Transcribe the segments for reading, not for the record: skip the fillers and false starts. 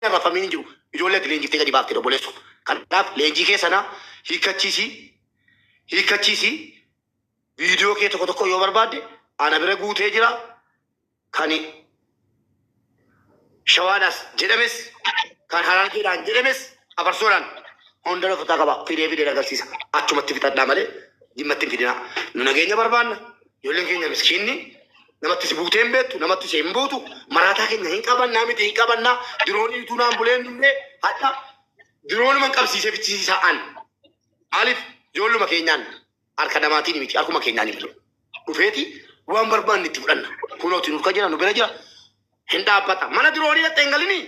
Arrafamiin hin jiru. Ijoollee ati leenjiftee gadi baaftee obboleessu. Kanaaf leenjii kee sana hiikkachiisi. Hiikkachiisi. Viidiyoo kee tokko tokko yoo barbaadde ana bira guutee jira. Kani shawaadhaas jedhames, kan harargeedhaan jedhames, afarsoodhaan hunda lafataa qaba. Fidee fidee agarsiisa. Achumatti fixadhaa malee jimmatti hin fidinaa. Nu nageenya barbaanna. Ijoolleen keenya miskiinni namatti si buutee hin beektu, namatti si hin buutu. Maraataa keenya hin qabannaa miti, hin qabannaa. Diroonii utuu naan buleen illee hadha diroonuma hin qabsiisee fichisiisaa an. Maaliif ijoolluma keenyaan harka namaatiin miti, harkuma keenyaan malee. Dhufeeti waan barbaanne itti fudhanna. Kunooti nurka jira, nu bira jira. Hin dhaabbata. Mana diroonii dhaqxee hin galinii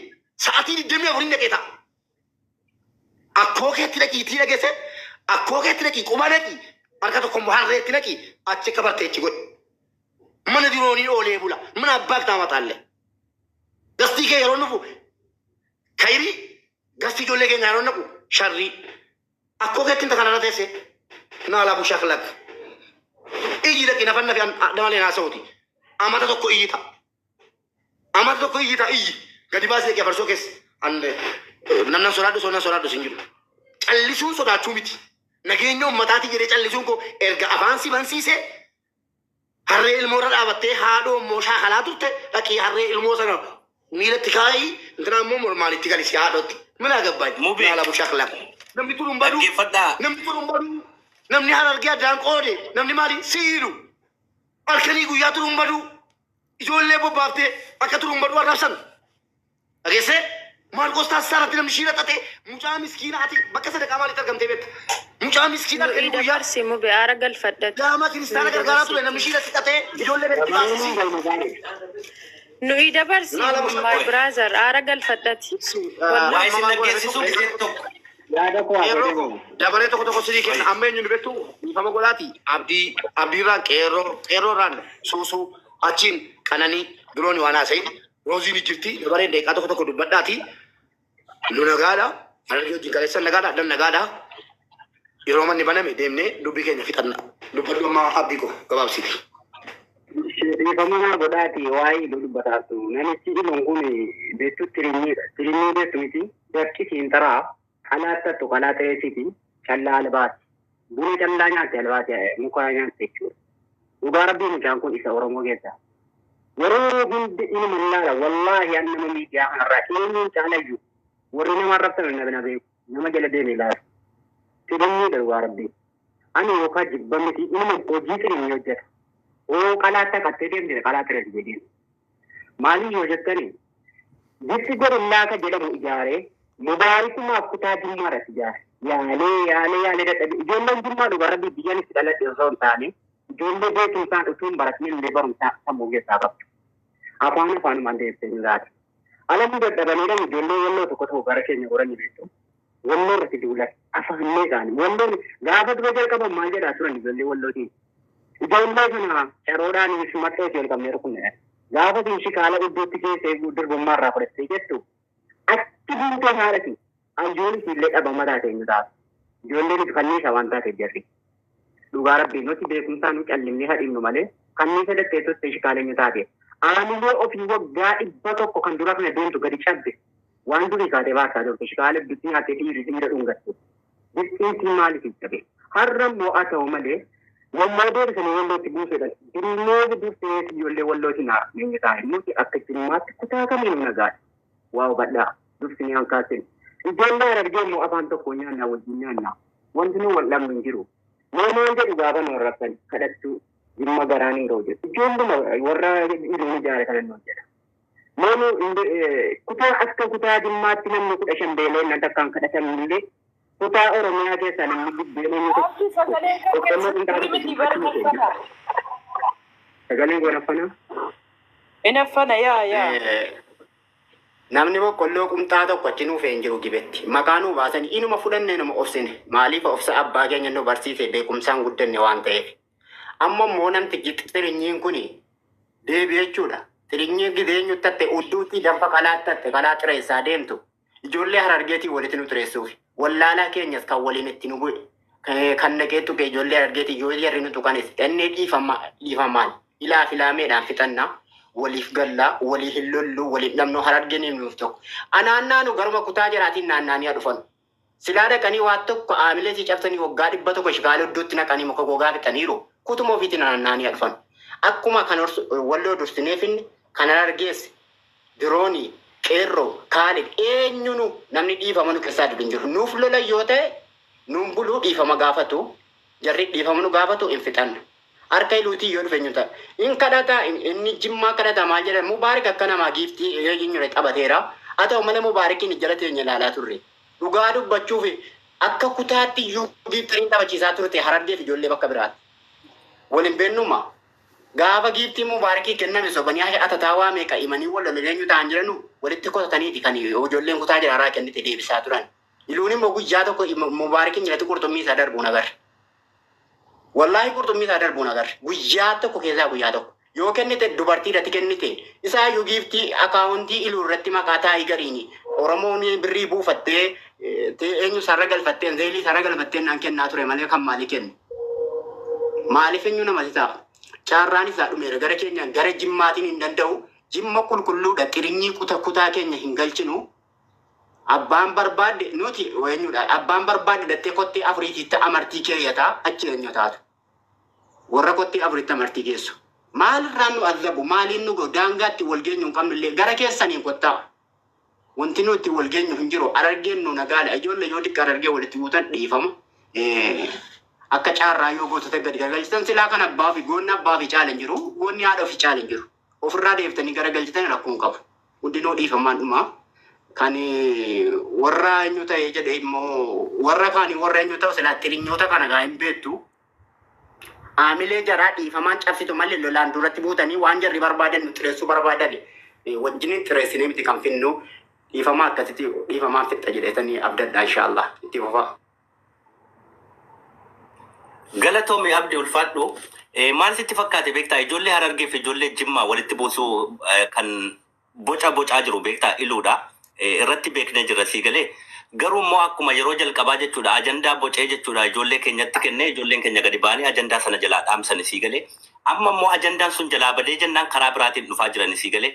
sa'aatii 24 dhaqee ta'a. Akkoo keetti dhaqiitii dhageesse, akkoo keetti dhaqii quba dhaqii, harka tokko immoo harreetti naqii, achi akka bartee achi godhi. Mana diroonii oolee bula. Mana abbaa kitaa mataallee. Gastii kee yeroo nufu kayrii, gastii ijoollee keenya yeroo naqu sharrii. Akkoo keetti inta kanarra teesse naala bushaklak. Iyyi dhaqi nafan nafi namalee naasa'uti. Amata tokko iyyita. Amata tokko iyyita iyyi. Gadi baasii dhaqi afarsoo keessa. An namnan sodaadhu sonan sodaadhu sin jiru. Callisuun sodaachuu miti. Nageenya uummataati jedhee callisuun koo erga afaan si bansiisee harree ilmoo irra dhaabattee haadhoo immoo shaakalaa turte, dhaqii harree ilmoo sana miilatti kaa'ii, intinaa immoo mormaan itti galisi haadhootti. Minaa gabbaay. Mubee. Naala bushaklak. Namni tun hin baduu. Dhaggeeffadhaa. Namni tun hin baduu. Namni harargee addaan qoode. Namni maali? Siidhu. Halkanii guyyaa tun hin baduu. Ijoollee bobbaaftee akka tun hin baduu arrabsan. Dhageessee Maarqos Taasisaa irratti namni shiira xaxee mucaa miskiina, ati bakka sadaqaa maalitti argamtee beekta? Mucaa miskiina Nuyi halkanii guyyaa dabarsi mube aara galfadhati. gaamaa kiristaana Nuyi gargaaraa ture, dabarsiiti. namni shiira xaxee ijoollee gaditti baasisii. Nuyi dabarsi Naala my bushakkoo. brother, aara galfadhati. Waa isin Amma maal godha dhaggeessisuu beektu? gisee tokko. Yaada koo haa Qeerroo koo godhamu. dabaree tokko tokko sidii kenna. Amma eenyu nu beektu, dhiifama godhaati. Abdii, abdiirraan qeerroo, qeerroorraan suusuu, achiin qananii biroon waan haasa'in rooziin ni jirti. Dabareen daqiiqaa tokko tokko dubbadhaati. Nu nagaadha. Harargee wajjin kaleessan nagaadha. Addan nagaadha. Yeroo manni baname deemnee dubbii keenya fixanna. Dubbadhu amma, abdii koo, gabaabsiiti. Dhiifama naa godhaati, waa'ee iluu dubbataartu. Namichi iluun kun beektu tirinyiidha. Tirinyii beektu miti. Dafqi siin taraa qalaattattu qalaa xireessiti callaa albaati. Buna callaa nyaatte albaati, muka nyaatte jechuudha. Dhugaa rabbii mucaan kun isa Oromoo keessaa. Yeroo hundi inuma ilaala, wallaahi an nama miidiyaa kanarraa eenyuun caalayyu warri nama arrabsan na beeku, nama jala deeme ilaalu. Tirinyiidha dhugaa rabbii. Ani yookaan jibba miti, inuma hojii xirinyii hojjeta. Oo qalaa qattee deemte qalaa xireessi jedheen. Maaliif yoo jettani, Gibxi gorillaa ka jedhamu ijaaree mubaarikumaaf kutaa Jimmaa irratti ijaare. Yaalee yaalee yaalee dadhabe. Ijoolleen Jimmaa dhugaa rabbii biyyan itti dhaladhe osoo hin taane ijoollee beekumsaan utuu hin baratin illee barumsa sammuu keessaa qabdu. Afaan afaanumaan deebisee ni laata. Alamuu dadhabaniidhaan ijoollee walloo tokko tokko gara keenya horanii beektu. Walloo irratti duulan afaan meeqaan walloon gaafa dura jalqaban maal jedhaa turan ijoollee wallootiin? Ijoollee kana caroodhaan madhoo ol qabnee rukunne. Gaafa isin shikaala iddootti keessee durbummaa irraa fudhattee jettu achi buutee haadhati ayyoon isiillee dhabama taate eenyu taatu. Ijoolleen kanniisa waan taateef jarri. Dhugaa rabbii nuti beekumsaan nu callimnee hadhimnu malee kanniisa dattee turte shikaala eenyu taate. Aamilee ofii waggaa 100 kan dura kana deemtu gadi cabbe waan durii kaatee baasaa turte shikaala iddootti nyaattee dhiirri dhiira dhungatte. Dirqiin maaliif cabe? Har'a immoo haa ta'u malee walloo deebisanii wallootti buusuudhaan jireenyaa dursee ijoollee wallootiin haa eenyu taa'e, nuti akka Jimmaatti kutaa kamiin nagaadha. Waa hubadhaa, dursinii hankaasin. Ijoollee Harargee immoo afaan tokko nyaannaa, wajjin nyaannaa. Wanti nu wal dhabnu hin jiru. Mee maal jedhu gaafa nu arrabsan, kadhattuu Jimma garaan hin ga'u jedhu. Ijoolluma warra iluun ijaare kana nu jedha. Mee nu kutaa akka kutaa Jimmaatti namni 15 beelee nan takkaan kadhatan illee kutaa Oromiyaa keessaa namni beelee Abdi, sagaleen kan keessatti miti bara galfata. Sagaleen kun affanaa? Inaffana, yaa yaa. Namni boqqolloo qumxaa tokko achi nuuf hin jiru gibetti. Maqaa nuu baasan inuma fudhanne, nama obsine. Maaliif obsa abbaa keenya nu barsiise, beekumsaan guddanne waan ta'eef. Amma immoo namtichi xirinyiin kun deebi jechuudha. Xirinyii gizeenyu tatte udduutti danfa qalaa tatte qalaa xireessaa deemtu. Ijoollee harargeetiin walitti nu xireessuuf. Wallaalaa keenyas kan waliin itti nu bu'e. Kan naqee tuqe ijoollee harargeetiin yoo jarri nu tuqanis dhannee dhiifamaan ilaa filaameedhaan fixannaa. Waliif gallaa, walii hin lollu, waliin dhabnu Harargeen nuuf tokko. Anaannaanu garuma kutaa jaraatiin naannaanii haa dhufan. Silaa dhaqanii waa tokko aamilee si cabsanii waggaa 100 shikaalee iddootti naqanii muka gogaa fixaniiru. Kutuma ofiitiin naannaanii haa dhufan. Akkuma kan Walloo dursinee finne kan Harargees diroonii, qeerroo, Kaalid eenyunu namni dhiifama nu keessaa didu hin jiru. Nuuf lolan yoo ta'e nuun buluu dhiifama gaafatu. Jarri dhiifama nu gaafatu hin fixanna. Harka iluutii yoo dhufe eenyu ta'a. In kadhata inni Jimmaa kadhata maal jedhan Mubaarik akka namaa giiftii eenyudha taphateera. Haa ta'u malee Mubaarikiin jala teenya ilaalaa turre. Dhugaa dubbachuuf akka kutaatti iyyuu giiftariin taphachiisaa turte Harargeef ijoollee bakka biraatti. Wal hin beennuma. Gaafa giiftii Mubaarikii kenname sobanii atataa waa meeqa himanii wal lolan eenyu ta'an jiranu walitti qotataniiti kan ijoolleen kutaa jiraaraa kennite deebisaa turan. Iluun immoo guyyaa tokko Mubaarikiin jalatti qurxummii isaa darbuun agarre. Wallaahi qurxummii isaa darbuun agarre. Guyyaa tokko keessaa guyyaa tokko. Yoo kennite dubartii irratti kennite isaa iyyuu giiftii akaawuntii iluu irratti maqaa taa'ii gariini Oromoon birrii buufattee eenyu sarara galfatteen zeelii sarara galfatteen naan kennaa ture malee kan maalii kennu. Maaliif eenyu namatti ta'a? Carraan isaa dhumeera gara keenyaan gara Jimmaatiin hin danda'u. Jimma qulqulluudha xirinyii kuta kutaa keenya hin galchinu. Abbaan barbaadde nuti eenyudha? Abbaan barbaadde dattee kottee afuriititti amartii keeyyataa achi eenyu taatu. Warra kottee afuritti amartii geessu. Maalirraan nu azabu? Maaliin nu godhu? Daangaatti wal geenyu hin qabnu illee gara keessaniin kottaa. Wanti nuti wal geenyu hin jiru. Harargeen nu nagaadha. Ijoollee yoo xiqqa Harargee walitti buutan dhiifama. Akka caarraa yoo gootota gadi garagalchitan silaa kan abbaa fi goonni abbaa fi caala hin jiru. Goonni haadha ofii caala hin jiru. Ofirraa deebiftanii garagalchitan rakkoo hin qabu. Hundinuu dhiifamaan dhumaa. Kan warra eenyu ta'e jedhe immoo warra kaanii warra eenyu ta'u silaa xirinyota kana gaa hin beektu. Aamilee jaraa dhiifamaan cabsitu malee lolaan duratti buutanii waan jarri barbaadan nu xireessuu barbaadan wajjin xireessinee miti kan finnu dhiifamaa akkasitti dhiifamaan fixxa jedhetanii abdadha inshaallah itti fufaa. Galatoomi Abdi ulfaadhu. Maal sitti fakkaate beektaa ijoollee Harargee fi ijoollee Jimmaa walitti buusuu kan boca bocaa jiru beektaa iluudha. Irratti beeknee jirra sii galee. Garuu immoo akkuma yeroo jalqabaa jechuudha ajandaa bocee jechuudha ijoollee keenyatti kennee ijoolleen keenya gadi ba'anii ajandaa sana jalaa dhaamsani sii galee. Amma immoo ajandaan sun jalaa badee jennaan karaa biraatiin dhufaa jirani sii galee.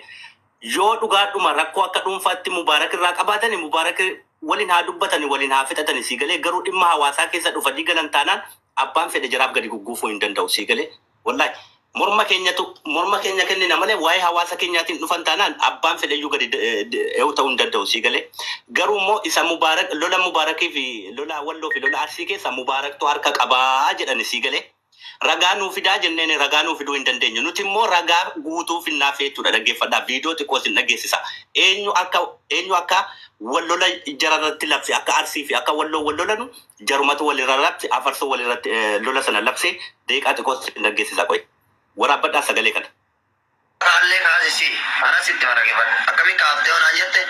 Yoo dhugaadhuma rakkoo akka dhuunfaatti Mubaarak irraa qabaatani Mubaarak waliin haa dubbatani waliin haa fixatani sii galee garuu dhimma hawaasaa keessa dhufanii galan taanaan abbaan fedhe jaraaf gadi gugguufuu hin danda'u sii galee. Wallahi morma keenyatu morma keenya kennina malee waa'ee hawaasa keenyaatiin dhufan taanaan abbaan fedhe iyyuu gadi eewu ta'uu hin danda'u sii galee. Garuu immoo isa Mubaarak lola Mubaarakii fi lola Walloo fi lola Arsii keessa Mubaaraktu harka qabaa jedhani sii galee. Ragaa nuu fidaa jenneen ragaa nuu fiduu hin dandeenye. Nuti immoo ragaa guutuu finnaaf jechuudha dhaggeeffadhaa. Viidiyoo xiqqoo isin dhageessisa. Eenyu akka wal lola jararratti labse akka Arsii fi akka Walloo wal lolanu jarumatu walirra labse afarsoo walirratti lola sana labse deeqaa xiqqoo isin dhageessisa qoy. Waraabbadhaa sagalee kana. Kaallee kaasisi anas itti maragefadha. Akkamiin kaaftee onaan jette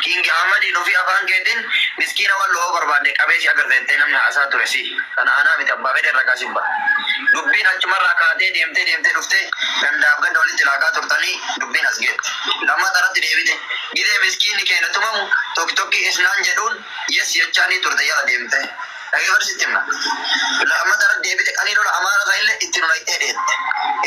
King Ahmadiin ofii afaan keetiin miskiina Walloo barbaadde qabee si agarteettee namni haasaa ture si. Kana anaa miti abbaa fedhe ragaa sin ba'a. Dubbiin achumarraa kaatee deemtee deemtee dhuftee gandaaf ganda walitti laakaa turtanii dubbiin as geette. Lammataa irratti deebite. Gidee miskiinni keenya tumamu tokki tokki isnaan jedhuun yes jechaanii turte jala deemte. Dhaggeeffadhu sitti himna. Lammataa irratti deebite qanii lola Amaara ta'illee itti nu naqxee deette.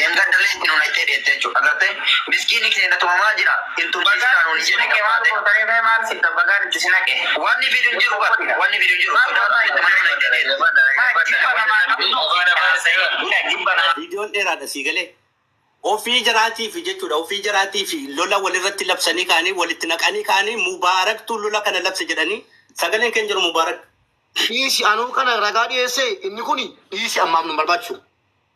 Eengandallee itti nu naqxee deette jechuudha. Agartee miskiinni keenya tumamaa jira. Hin tumsiisinaa nuun Bagaan jedhe itti maal gabaate. gootanii mee maal fidda bagaan itti si naqe? Wanni fidu hin jiru bara. Wanni fidu hin jiru. Sodaadhaan itti mana naqxee deette. Maa jibba namaa qabdu ofii jibba namaa. Viidiyoon dheeraadha sii galee. Ofii jaraatiif jechuudha. Ofii jaraatiif lola walirratti labsanii kaanii walitti naqanii kaanii Mubaaraktu lola kana labse jedhanii sagaleen keenya jiru Mubaarak. Dhiisi anuu kana ragaa dhiyeessee inni kun dhiisi ammaaf nu barbaachisu.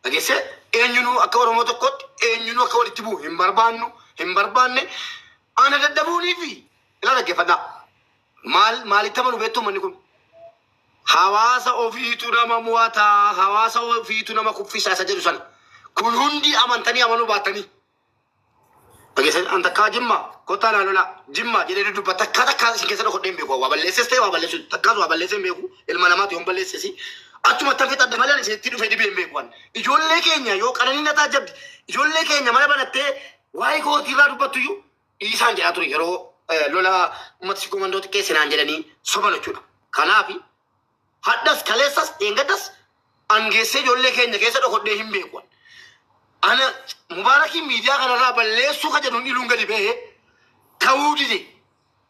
Dhageessee eenyunuu akka Oromoo tokkotti eenyunuu akka walitti bu'u hin barbaannu hin barbaanne ana daddabuunii fi ila dhaggeeffadhaa. Maal maalitti amanu beektu manni kun? Hawaasa ofiitu nama mo'ataa hawaasa ofiitu nama kuffisaa isa jedhu sana. Kun hundi amantanii amanuu baatanii. Dhageessee an takkaa Jimma kottaa naa lola Jimma jedhee dubba takkaa takkaa isin keessa dhokodhee hin beeku. Waa balleesses ta'e waa balleessu takkaas waa balleessee hin beeku. Ilma namaati yoon balleessesi. Achuma tan fixadha malee ani isinitti dhufee dhibee hin beeku. Ani. Ijoollee keenya yoo qananii na taajjabdi ijoollee keenya mana banattee waa'ee kootii irraa dubbattu iyyuu dhiisaan jedhaa ture yeroo lola uummata si komandoo xiqqeesse naan jedhanii soban jechuudha. Kanaaf hadhas kaleessas dheengaddas angeessee ijoollee keenya keessa dhokodhee hin beeku. Ana Mubaarakiin miidiyaa kanarraa balleessuu ka jedhuun iluun gadi ba'ee ta'uu dide.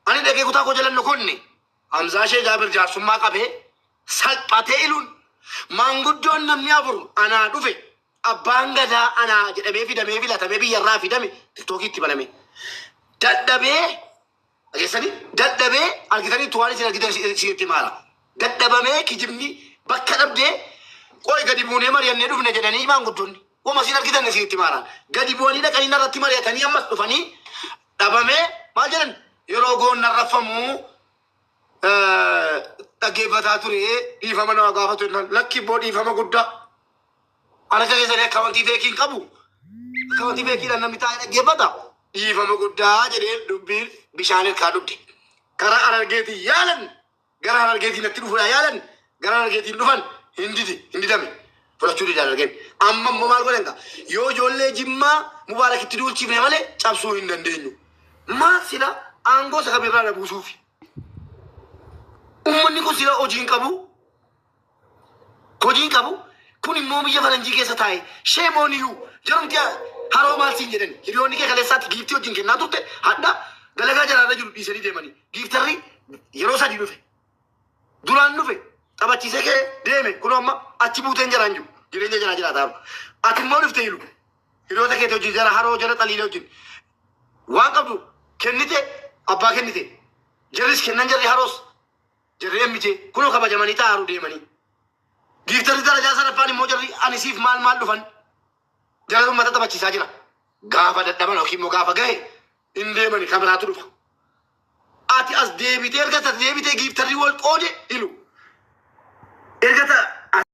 Ani dhaqee kutaa koo jalan konne Hamzaa Shee Jaabir jaarsummaa qabee salphatee iluun maanguddoon namni afur anaa dhufe abbaan gadaa anaa jedhamee fidamee filatamee biyyarraa fidame tiktookiitti baname. Dadhabee dhageessanii dadhabee argitanii waan isin argitan isinitti maala. Dadhabamee kijibni bakka dhabdee qoy gadi buunee mari'annee dhufne jedhanii maanguddoonni. Wama isin argitan isinitti maala. Gadi bu'anii dhaqanii narratti mari'atanii ammas dhufanii dhabamee maal jedhan yeroo goon narrafamuu dhaggeeffataa ture dhiifama nama gaafatu jennaan lakki immoo dhiifama guddaa. Harka keessanii akkaawwantii feekiin qabu. Akkaawwantii feekiidhaan namni taa'ee dhaggeeffata. Dhiifama guddaa jedhee dubbiin bishaan hirkaa dugde. Karaa Harargeetiin yaalan gara Harargeetiin natti dhufuudhaa yaalan gara Harargeetiin dhufan hin didi hin didame. Fudhachuu dide Harargeen. Amma immoo maal godhan gaa yoo ijoollee Jimmaa Mubaarakitti duulchifne malee cabsuu hin dandeenyu. Maal sila aangoo isa kamirraa na buusuufi. Uummanni kun sila hojii hin qabu. Hojii hin qabu. Kun immoo biyya faranjii keessa taa'e shame on you jarumti haroo maal siin jedhan hiriyoonni kee kaleessaatti giiftii wajjin kennaa turte hadha dalagaa jaraarra jiru dhiisanii deemanii giiftarri yeroo sadii dhufe duraan dhufe taphachiisee kee deeme kun amma achi buuteen jaraan jiru jireenya jaraa jiraataa jiru ati immoo dhufte hilu hiriyoota keetii wajjin jara haroo jara xaliilee wajjin waan qabdu kennite abbaa kennite jarris kennan jarri haroos jarri emmijee kunoo kabajamanii taa'aru deemanii. Giiftarri darajaa sadaffaan immoo jarri ani siif maal maal dhufan jara uummata taphachiisaa jira. Gaafa dadhaban yookiin immoo gaafa gahe hin deemani kan biraatu dhufa. Ati as deebitee erga tati deebitee giiftarri wal qoode ilu. Erga ta